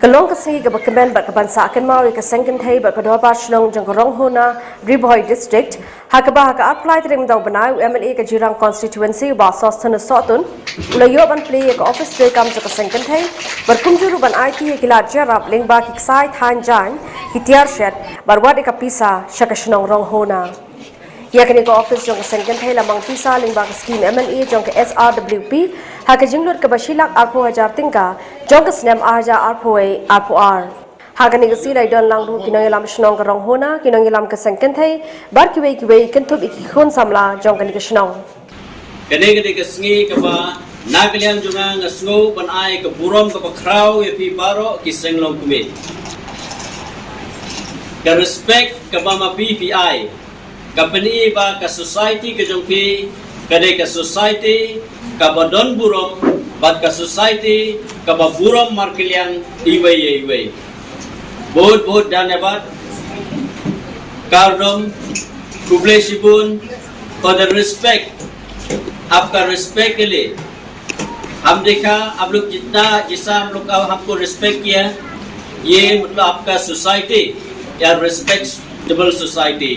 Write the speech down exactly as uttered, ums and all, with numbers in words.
Ka long ka sngi kaba kmen bad kaban sah kynmaw ïa ka seng kynthei bad ka dorbar shnong jong ka Ronghona, Ri Bhoi District, ha kaba ha ka arphew lai tarik mynta u bnai u M L A ka Jirang Constituency u Bah Sosthenes Sohtun u la ïoh ban plie ïa ka office treikam jong ka seng kynthei bad kumjuh ruh ban aiti ïa ki lad jyrap lyngba ki ksai thaiñ jaiñ, ki tiar shet bad wat ïa ka pisa sha ka shnong Ronghona. Ïa kane ka office jong ka seng kynthei la mang pisa lyngba ka skim M L A jong ka S R W P ha ka jinglut kaba shi lak arphew hajar tyngka jong ka snem ar hajar arphew wei arphew ar. Ha kane ka sngi la ïadon lang ruh ki nongïalam shnong ka Ronghona, ki nongïalam ka seng kynthei bad kiwei kiwei, kynthup ïa ki khun samla jong kane ka shnong. Kane ka dei ka sngi kaba na ka liang jong nga nga sngew ban ai ka burom kaba khraw ïa phi baroh ki seng longkmie. Ka respect kaba ma phi phi ai ka pyni ba ka society ka jong phi ka dei ka society kaba don burom bad ka society kaba burom markylliang iwei ïa iwei. बहुत बहुत धन्यवाद। Khublei shibun for the respect. आपका रिस्पेक्ट के लिए हम देखा, आप लोग जितना जैसा हम लोग का हमको रिस्पेक्ट किया, ये मतलब आपका सोसाइटी या रिस्पेक्टेबल सोसाइटी।